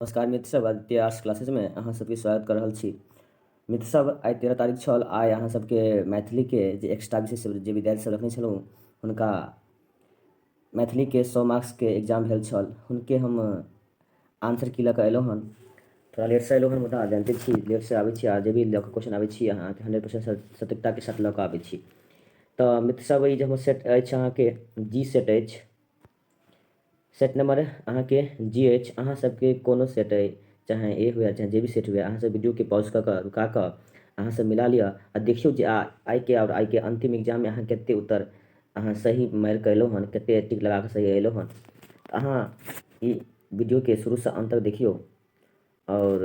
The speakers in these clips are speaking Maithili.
नमस्कार मित्र सब, आदित्य आर्ट्स क्लासेसमे अहाँ सबके स्वागत कऽ रहल छी। मित्र सब, आइ 13 तारीख छल। आइ अहाँ सबके मैथिलीके जे एक्स्ट्रा विषय सब जे विद्यार्थी सब रखने छलहुँ हुनका मैथिलीके 100 मार्क्सके एग्जाम भेल छल। हुनके हम आंसर की लऽ कऽ अयलहुँ हन। थोड़ा लेटसँ अयलहुँ हन, मुदा जानिते छी लेटसँ आबै छी आ जे भी लऽ कऽ क्वेश्चन आबै छी अहाँके 100% सटीकताके साथ लऽ कऽ आबै छी। तऽ मित्र सब, ई जे हमर सेट अछि अहाँके जी सेट अछि, सेट नंबर अहाँके जी अछि। अहाँ सबके कोनो सेट अइ, चाहे ए हुए चाहे जे भी सेट हुए, अहाँ सब वीडियोके पॉज कऽ कऽ रुका कऽ अहाँ सब मिला लिअ आ देखियौ जे आइके आओर आइके अन्तिम एग्जाममे अहाँ कते उत्तर अहाँ सही मारि कऽ अयलहुँ हन, कते टिक लगा कऽ सही अयलहुँ हन। अहाँ ई वीडियोके शुरूसँ अन्त तक देखियौ आओर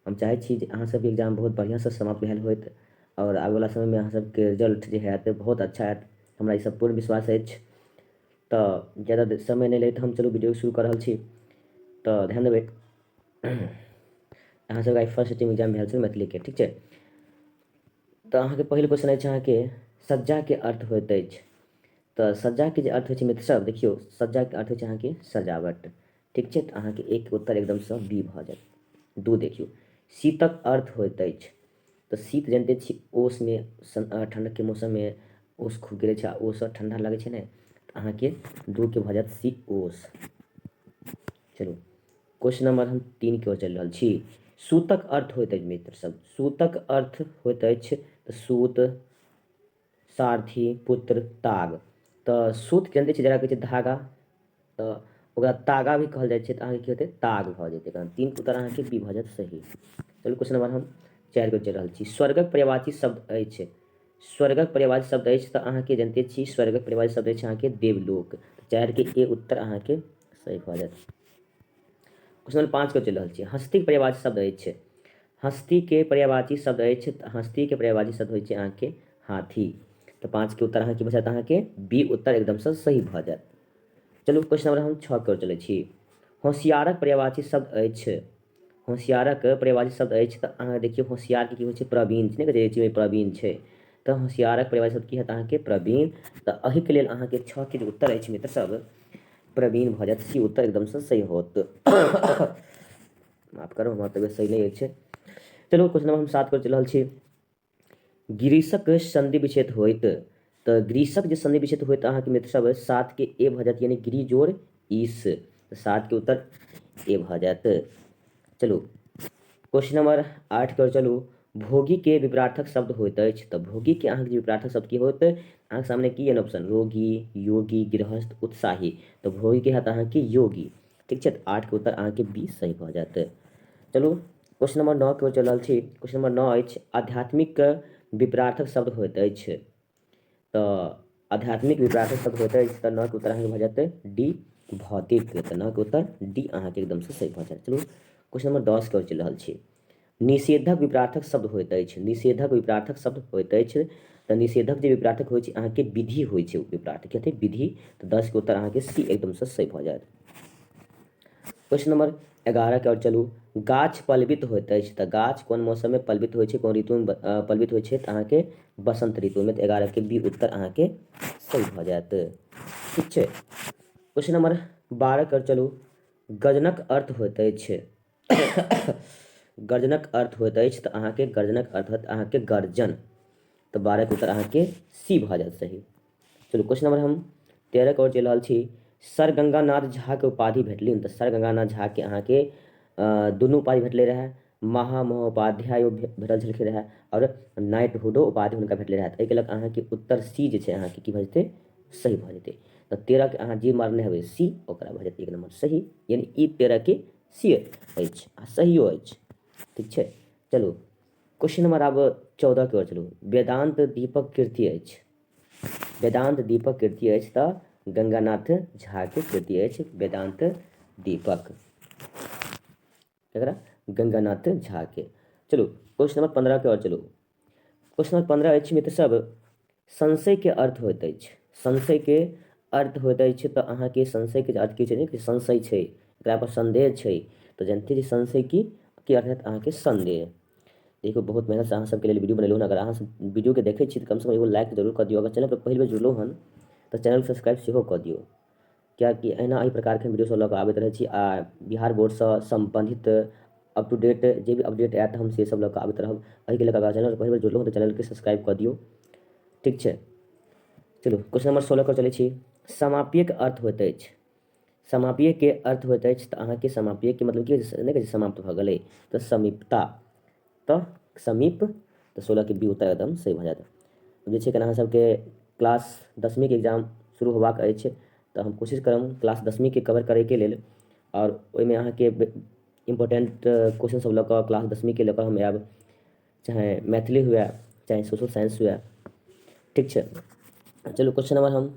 हम चाहै छी जे अहाँ सबके एग्जाम बहुत बढ़िआँसँ समाप्त भेल होइत आओर आबैवला समयमे अहाँ सबके रिजल्ट जे हैत बहुत अच्छा हैत, हमरा ई सब पूर्ण विश्वास अछि। तऽ जादा समय नहि लैत हम चलू वीडियो शुरू कऽ रहल छी। तऽ ध्यान देबै, अहाँ सबके आइ फर्स्ट सिटिंग एग्जाम भेल छल मैथिलीके, ठीक छै। तऽ अहाँके पहिल क्वेश्चन अछि अहाँके सज्जाके अर्थ होइत अछि। तऽ सज्जाके जे अर्थ होइ छै मित्र सब, देखियौ सज्जाके अर्थ होइ छै अहाँके सजावट, ठीक छै। तऽ अहाँके एक उत्तर एकदमसँ बी भऽ जायत। दू देखियौ, शीतक अर्थ होइत अछि। तऽ शीत जानिते छी ओसमे ठण्डके मौसममे ओस खूब गिरै छै आ ओससँ ठण्डा लागै छै ने, तऽ अहाँके दूके भऽ जायत सी ओस। चलू क्वेश्चन नंबर हम 3 के ओर चलि रहल छी। सूतक अर्थ होइत अछि मित्र सब, सूतक अर्थ होइत अछि तऽ सूत, सारथी, पुत्र, ताग। तऽ सूत जानिते छी जकरा कहै छै धागा, तऽ ओकरा तागा भी कहल जाइ छै, तऽ अहाँके की होतै ताग भऽ जेतै। कारण 3 उत्तर अहाँके बी भऽ जायत सही। चलू क्वेश्चन नंबर हम 4 के चलि रहल छी। स्वर्गक पर्यायवाची शब्द अछि। स्वर्गक पर्यायवाची शब्द अछि तऽ अहाँके जानिते छी स्वर्गक पर्यायवाची शब्द अछि अहाँके देवलोक। 4 के ए उत्तर अहाँके सही भऽ जायत। क्वेश्चन नंबर 5 के चलि रहल छी। हस्तीक पर्यायवाची शब्द अछि। हस्तीके पर्यायवाची शब्द अछि तऽ हस्तीके पर्यायवाची शब्द होइ छै अहाँके हाथी। तऽ 5 के उत्तर अहाँके भऽ जायत अहाँके बी उत्तर एकदमसँ सही भऽ जायत। चलू क्वेश्चन नंबर हम 6 के ओर चलै छी। होशियारक पर्यायवाची शब्द अछि। होशियारक पर्यायवाची शब्द अछि तऽ अहाँ देखियौ होशियारके की होइ छै प्रवीण, नहि कहै छै प्रवीण छै, तऽ होशियारक पर्यायवाची शब्द की हैत अहाँके प्रवीण। तऽ एहिके लेल अहाँके 6 के जे उत्तर अछि मित्र सब प्रवीण भऽ जायत, सी उत्तर एकदमसँ सही होत। माफ करब, हमर तबियत सही नहि अछि। चलू क्वेश्चन नंबर हम 7 पर चलि रहल छी। ग्रीसक संधि विच्छेद होइत। तऽ ग्रीसक जे संधि विच्छेद होइत अहाँके मित्र सब 7 के ए भऽ जायत, यानी ग्री जोड़ ईस, तऽ 7 के उत्तर ए भऽ जायत। चलू क्वेश्चन नंबर 8 के चलू। भोगी के विपरार्थक शब्द होइत अछि। तऽ भोगी के अहाँके जे विपरार्थक शब्द की होत, अहाँके सामने की यन ऑप्शन रोगी, योगी, गृहस्थ, उत्साही। तऽ भोगी के हैत अहाँके योगी, ठीक छै। तऽ 8 के उत्तर अहाँके बी सही भऽ जायत। चलू क्वेश्चन नंबर 9 के चलि रहल छी। क्वेश्चन नंबर 9 अछि आध्यात्मिक विपरार्थक शब्द होइत अछि। तऽ आध्यात्मिक विपरार्थक शब्द होइत अछि तऽ 9 के उत्तर अहाँके भऽ जायत डी भौतिक। तऽ 9 के उत्तर डी अहाँके एकदमसँ सही भऽ जायत। चलू क्वेश्चन नंबर 10 के चलि रहल छी। निषेधक विपरार्थक शब्द होइत अछि। निषेधक विपरार्थक शब्द होइत अछि तऽ निषेधक जे विपरार्थक होइ छै अहाँके विधि होइ छै विपरार्थक, की हेतै विधि। तऽ 10 के उत्तर अहाँके सी एकदमसँ सही भऽ जायत। क्वेश्चन नंबर 11 के और चलू। गाछ पल्लवित होइत अछि। तऽ गाछ कोन मौसममे पल्लवित होइ छै, कोन ऋतुमे पल्लवित होइ छै, तऽ अहाँके बसंत ऋतुमे। तऽ 11 के बी उत्तर अहाँके सही भऽ जायत, ठीक छै। क्वेश्चन नंबर 12 के और चलू। गर्जनक अर्थ होइत अछि। गर्जनक अर्थ होइत अछि तऽ अहाँके गर्जनक अर्थ होत अहाँके गर्जन। तऽ 12 के उत्तर अहाँके सी भऽ जायत सही। चलू क्वेश्चन नंबर हम 13 के ओर चलि रहल छी। सर गंगानाथ झा के उपाधि भेटलिन। तऽ सर गंगानाथ झा के अहाँके दुनू उपाधि भेटलै रहए, महामहोपाध्याय भेटल छलखिन रहए आओर नाइटहुडो उपाधि हुनका भेटलै रहए। तऽ एहिके लऽ कऽ अहाँके उत्तर सी जे छै अहाँके की भऽ जेतै सही भऽ जेतै। तऽ 13 के अहाँ जे मारने हेबै सी, ओकरा भऽ जेतै 1 नंबर सही, यानी ई 13 के सी अछि आ सहियो अछि, ठीक छै। चलू क्वेश्चन नंबर आब 14 के ओर चलू। वेदांत दीपक कीर्ति अछि। वेदांत दीपक कीर्ति अछि तऽ गंगानाथ झा के कृति अछि वेदांत दीपक, एकरा गंगानाथ झा के। चलू क्वेश्चन नंबर 15 के ओर चलू। क्वेश्चन नंबर 15 अछि मित्र सब, संशय के अर्थ होइत अछि। संशय के अर्थ होइत अछि तऽ अहाँके संशय के अर्थ की छै, संशय छै, एकरा पर संदेह छै, तऽ जानते छी संशय की की अर्थ होयत अहाँके संदेह। देखियौ बहुत मेहनत से अहाँ सबके लेल वीडियो बनेलहुँ हन, अगर अहाँ सब वीडियो के देखै छी तऽ कमसँ कम एगो लाइक जरूर कऽ दियौ। अगर चैनल पर पहिल बेर जुड़लहुँ हन तऽ चैनल सब्सक्राइब सेहो कऽ दियौ। किएकि एहिना एहि प्रकारके वीडियो सब लऽ कऽ आबैत रहै छी आ बिहार बोर्डसँ सम्बन्धित अप टू डेट जे भी अपडेट आयत हम से सब लऽ कऽ आबैत रहब। एहिके लऽ कऽ अगर चैनल पर पहिल बेर जुड़लहुँ तऽ चैनलके सब्सक्राइब कऽ दियौ। ठीक छै, चलू क्वेश्चन नंबर 16 पर चलै छी। समाप्यके अर्थ होइत अछि, समाप्यके अर्थ होइत अछि तऽ अहाँके समाप्यके मतलब की नहि कहै छै समाप्त भऽ गेलै, तऽ समीपता, तऽ समीप, तऽ 16 के बी उत्तर एकदम सही भऽ जायत। जे छै अहाँ सबके क्लास 10वींके एग्जाम शुरू होबाक अछि तऽ हम कोशिश करब क्लास 10वींके कवर करैके लेल आओर ओहिमे अहाँके इम्पोर्टेंट क्वेश्चन सब लऽ कऽ क्लास 10वींके लऽ कऽ हम आयब, चाहे मैथिली हुए चाहे सोशल साइंस हुए। ठीक छै, चलू क्वेश्चन नंबर हम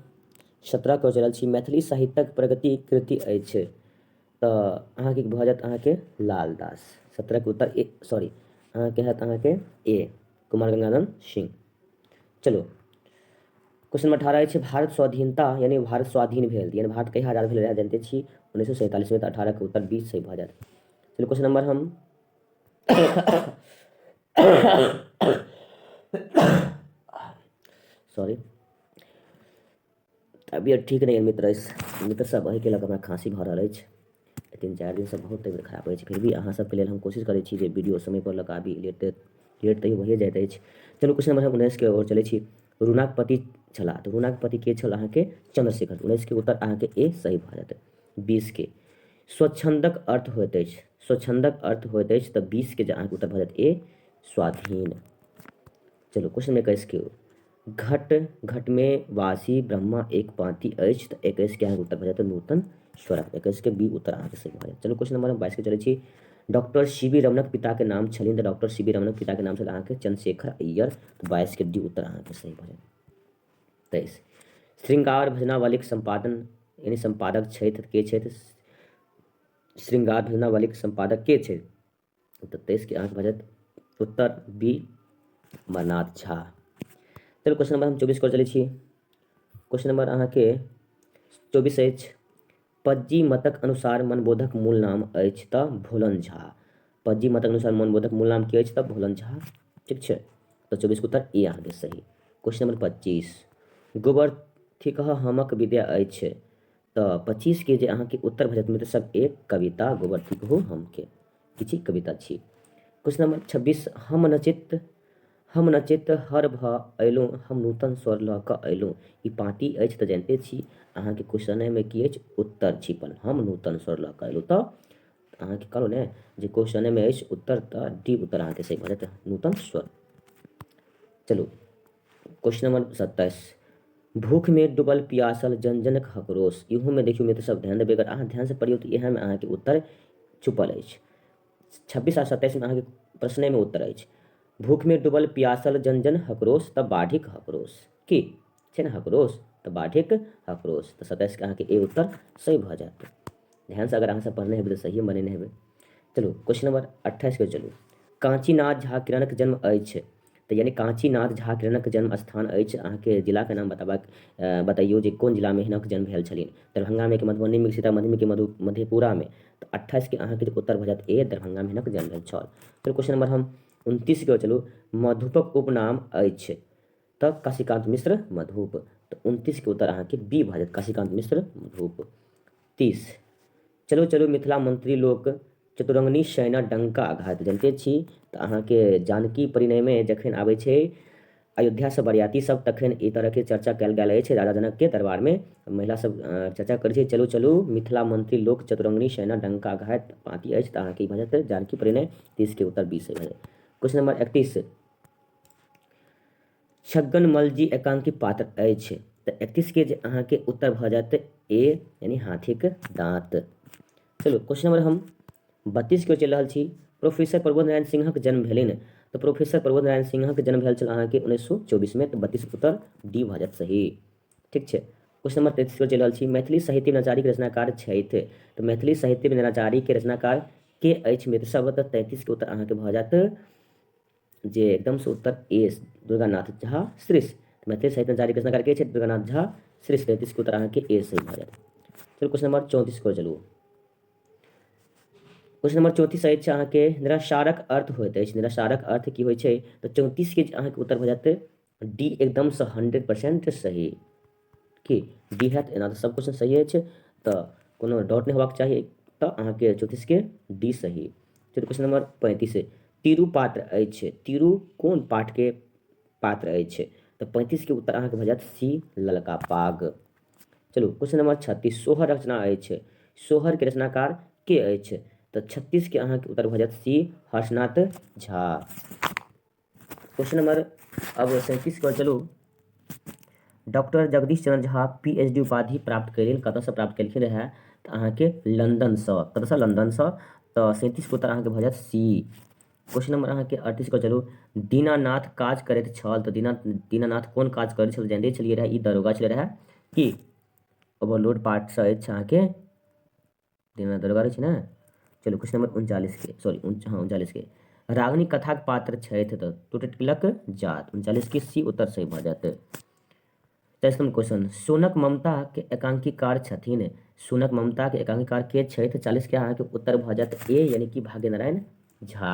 17 के चलल छी। मैथिली साहित्यक प्रगति कृति अछि तऽ अहाँके भऽ जायत अहाँके लालदास। 17 के उत्तर ए, सॉरी अहाँके हैत अहाँके ए कुमार गंगानंद सिंह। चलू क्वेश्चन नंबर 18 अछि, भारत स्वाधीनता यानी भारत स्वाधीन भेल यानी भारत कहिया आजाद भेल रहै जानते छी 1947 में, तऽ 18 के उत्तर 20 सही भऽ जायत। चलू क्वेश्चन नंबर हम सॉरी तबियत ठीक नहीं है मित्र, मित्र सब एहिके लऽ कऽ हमरा खाँसी भऽ रहल अछि। 3-4 दिनसँ बहुत तबियत खराब अछि, फिर भी अहाँ सबके लेल हम कोशिश करै छी जे वीडियो समय पर लऽ कऽ आबी, लेट लेट तैयो भइए जाइत अछि। चलू क्वेश्चन नंबर 19 के ओर चलै छी। रूनाक पति छलाह, तऽ रूनाक पति के छल अहाँके चंद्रशेखर। 19 के उत्तर अहाँके ए सही भऽ जायत। 20 के स्वच्छंदक अर्थ होइत अछि, स्वच्छंदक अर्थ होइत अछि तऽ 20 के जे अहाँके उत्तर भऽ जायत ए स्वाधीन। चलू क्वेश्चन नंबर 21 के घट घट में वासी ब्रह्मा एक पांति अछि तऽ 21 के अहाँके उत्तर भऽ जायत नूतन स्वरक। 21 के बी उत्तर अहाँके सही भऽ जायत। चलू क्वेश्चन नंबर 22 के चलै छी। डॉक्टर सी वी रमणक पिता के नाम छलनि, तऽ डॉक्टर सी वी रमणक पिता के नाम छल अहाँके चंद्रशेखर अय्यर। तऽ 22 के डी उत्तर अहाँके सही भऽ जायत। 23 श्रृंगार भजनावलीक संपादन यानी संपादक छथि के छथि, श्रृंगार भजनावलीक संपादक के छथि, तऽ 23 के अहाँके भऽ जायत उत्तर बी अमरनाथ झा। चलू क्वेश्चन नंबर हम 24 पर चलै छी। क्वेश्चन नंबर अहाँके 24 अछि, पज्जी मतक अनुसार मनबोधक मूल नाम अछि तऽ भोलन झा। पज्जी मतक अनुसार मनबोधक मूल नाम की अछि तऽ भोलन झा। ठीक छै, तऽ 24 के उत्तर ए अहाँके सही। क्वेश्चन नंबर 25 गोबर थिकह हमक विद्या अछि तऽ 25 के जे अहाँके उत्तर भऽ जायत मित्र सब एक कविता गोबर थिकहु हमके किछु कविता छी। क्वेश्चन नंबर 26 हम नचित हर भऽ अयलहुँ हम नूतन स्वर लऽ कऽ अयलहुँ, ई पाँति अछि तऽ जानिते छी अहाँके क्वेश्चनेमे की अछि उत्तर छिपल, हम नूतन स्वर लऽ कऽ अयलहुँ तऽ अहाँके कहलहुँ ने जे क्वेश्चनेमे अछि उत्तर तऽ डी उत्तर अहाँके सही भऽ जायत नूतन स्वर। चलू क्वेश्चन नंबर 27 भूख में डूबल पियासल जन जनक हकरोश, इहोमे देखियौ मित्र सब ध्यान देबै, अगर अहाँ ध्यानसँ पढ़ियौ तऽ इएहमे अहाँके उत्तर छुपल अछि। 26 आ 27 में अहाँके प्रश्नेमे उत्तर अछि। भूख में डूबल पियासल जन जन हकरोश तऽ बाढ़िक हकरोश, की छै ने हकरोश तऽ बाढ़िक हकरोश, तऽ 27 के अहाँके ए उत्तर सही भऽ जायत। ध्यानसँ अगर अहाँ सब पढ़ने हेबै तऽ सहिए बनेने हेबै। चलू क्वेश्चन नंबर 28 के चलू। कांचीनाथ झा किरणक जन्म अछि तऽ यानी कांचीनाथ झा किरणक जन्म स्थान अछि, अहाँके जिलाके नाम बताबाक बतैयौ जे कोन जिलामे हिनक जन्म भेल छलनि, दरभंगामे कि मधुबनीमे कि सीतामढ़ीमे कि मधेपुरामे, तऽ 28 के अहाँके उत्तर भऽ जायत ए दरभंगामे हिनक जन्म भेल छल। चलू क्वेश्चन नंबर हम 29 के चलू। मधुपक उपनाम अछि तऽ काशीकांत मिश्र मधुप, तऽ 29 के उत्तर अहाँके बी भऽ जायत काशीकांत मिश्र मधुप। 30 चलू चलू मिथिला मंत्री लोक चतुरंगनी सेना डंका आघात, जानते छी तऽ अहाँके जानकी परिणयमे जखन आबै छै अयोध्यासँ बरियाती सब तखन ई तरहके चर्चा कयल गेल अछि राजा जनकके दरबारमे, महिला सब चर्चा करै छै चलू चलू मिथिला मंत्री लोक चतुरंगनी सेना डंका आघात पाँति अछि तऽ अहाँके ई भऽ जायत जानकी परिणय। 30 के उत्तर 20 भऽ जायत। क्वेश्चन नंबर 31 छगन मलजी एकांकी पात्र अछि तऽ 31 के जे अहाँके उत्तर भऽ जायत ए यानी हाथीक दाँत। चलू क्वेश्चन नंबर हम 32 के चलि रहल छी। प्रोफेसर प्रबोध नारायण सिंहक जन्म भेलनि तऽ प्रोफेसर प्रबोध नारायण सिंहक जन्म भेल छल अहाँके 1924 में, तऽ 32 उत्तर डी भऽ जायत सही। ठीक छै, क्वेश्चन नंबर 33 पर चलि रहल छी। मैथिली साहित्य नचारीके रचनाकार छथि तऽ मैथिली साहित्य नचारीके रचनाकार के अछि मित्र सब, तऽ 33 के उत्तर अहाँके भऽ जायत जे एकदमसँ उत्तर ए दुर्गानाथ झा श्रीश। मैथिली साहित्य नचारीके रचनाकार के छथि दुर्गानाथ झा श्रीश, 33 के उत्तर अहाँके ए सही भऽ जायत। चलू क्वेश्चन नंबर 34 पर चलू। क्वेश्चन नंबर 34 अछि अहाँके निरासारक अर्थ होइत अछि, निरासारक अर्थ की होइ छै तऽ 34 के अहाँके उत्तर भऽ जायत डी एकदमसँ 100% सही। की डी हैत, एना तऽ सब क्वेश्चन सही अछि। तऽ कोनो डाउट नहि होबाक चाही तऽ अहाँके 34 के डी सही। चलू, क्वेश्चन नंबर 35, तिरु पात्र अछि। तिरु कोन पाठके पात्र अछि? तऽ 35 के उत्तर अहाँके भऽ जायत सी, ललका पाग। चलू, क्वेश्चन नंबर 36, सोहर रचना अछि। सोहरके रचनाकार के अछि? तऽ 36 के अहाँके उत्तर भऽ जायत C, Harshnath Jha. Question number अब 37 के चलू। डॉक्टर जगदीश चंद्र झा पीएचडी उपाधि प्राप्त कयलनि, कतऽसँ प्राप्त केलखिन रहए? तऽ अहाँके लंदनसँ। कतऽसँ? लंदनसँ। तऽ 37 के उत्तर अहाँके भऽ जायत सी। क्वेश्चन नंबर अहाँके 38 के चलू। दीनानाथ काज करैत छल। तऽ दीनानाथ कोन काज करैत छल? जानते छलियै रहए, ई दरोगा छलै रहए कि ओवरलोड पार्टसँ अछि अहाँके दीनानाथ, दरोगा रहै छै ने। चलू, क्वेश्चन नंबर 39 के, सॉरी, हाँ, 39 के, रागिनी कथाक पात्र छथि। तऽ टूटलक जात। 39 के सी उत्तर सही भऽ जायत। 40 नंबर क्वेश्चन, सोनक ममता के एकांकीकार छथिन। सोनक ममता के एकांकीकार के छथि? 40 के अहाँके उत्तर भऽ जायत ए, यानी कि भाग्यनारायण झा।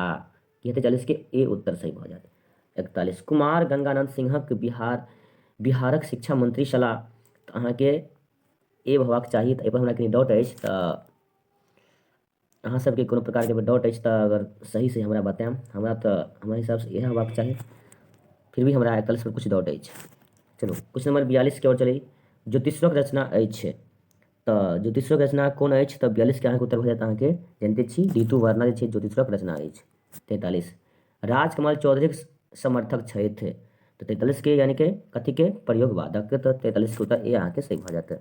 की हेतै? 40 के ए उत्तर सही भऽ जायत। 41, कुमार गंगानंद सिंहक बिहारक शिक्षा मंत्री छलाह। तऽ अहाँके ए होबाक चाही। तऽ एहिपर हमरा कनि डाउट अछि, तऽ अहाँ सबके कोनो प्रकारके डाउट अछि तऽ अगर सही से हमरा बतायब। हमरा तऽ हमरा हिसाबसँ इएह होबाक चाही, फिर भी हमरा 41 पर किछु डाउट अछि। चलू, क्वेश्चन नंबर 42 के ओर चली। ज्योतिषक रचना अछि। तऽ ज्योतिषक रचना कोन अछि? तऽ 42 के अहाँके उत्तर भऽ जायत अहाँके जानिते छी, ऋतु वर्णा जे छै ज्योतिषक रचना अछि। 43, राजकमल चौधरीक समर्थक छथि। तऽ 43 के यानी कि कथीके? प्रयोगवादक। तऽ 43 के उत्तर ए अहाँके सही भऽ जायत।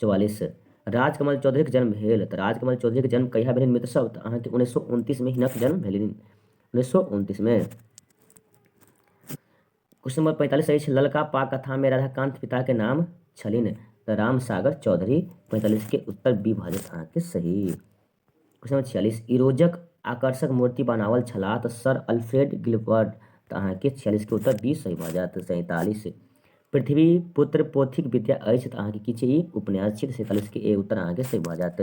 44, राजकमल चौधरीक जन्म भेल। तऽ राजकमल चौधरीक जन्म कहिया भेलनि मित्र सब? तऽ अहाँके 1929 मे हिनक जन्म भेलनि, 1929 मे। क्वेश्चन नंबर 45 अछि, ललका पाग कथामे राधाकांत पिताके नाम छलनि। तऽ रामसागर चौधरी। 45 के उत्तर बी भऽ जायत अहाँके सही। क्वेश्चन नंबर 46, इरोजक आकर्षक मूर्ति बनावल छलाह। तऽ सर अल्फ्रेड गिलबर्ट। तऽ अहाँके 46 के उत्तर बी सही भऽ जायत। 47, पृथ्वी पुत्र पोथीक विद्या अछि। तऽ अहाँके की छै? ई उपन्यास छी। 47 के ए उत्तर अहाँके सही भऽ जायत।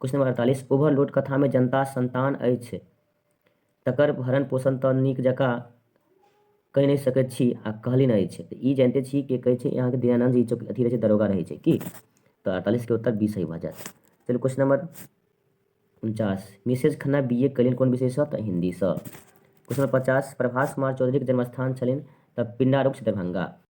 क्वेश्चन नंबर 48, ओवरलोड कथामे जनता संतान अछि, तकर भरण पोषण तऽ नीक जकाँ कहि नहि सकैत छी आ कहलिन अछि। तऽ ई जानिते छी के कहै छै? अहाँके दयानंद जी अथी रहै छै, दरोगा रहै छै की। तऽ 48 के उत्तर बी सही भऽ जायत। चलू, question number 49, Mrs Khanna B A कयलनि कोन विषयसँ? तऽ हिन्दीसँ। क्वेश्चन नंबर 50, प्रभास कुमार चौधरीके जन्मस्थान छलनि। तऽ पिंडारूच, दरभंगा।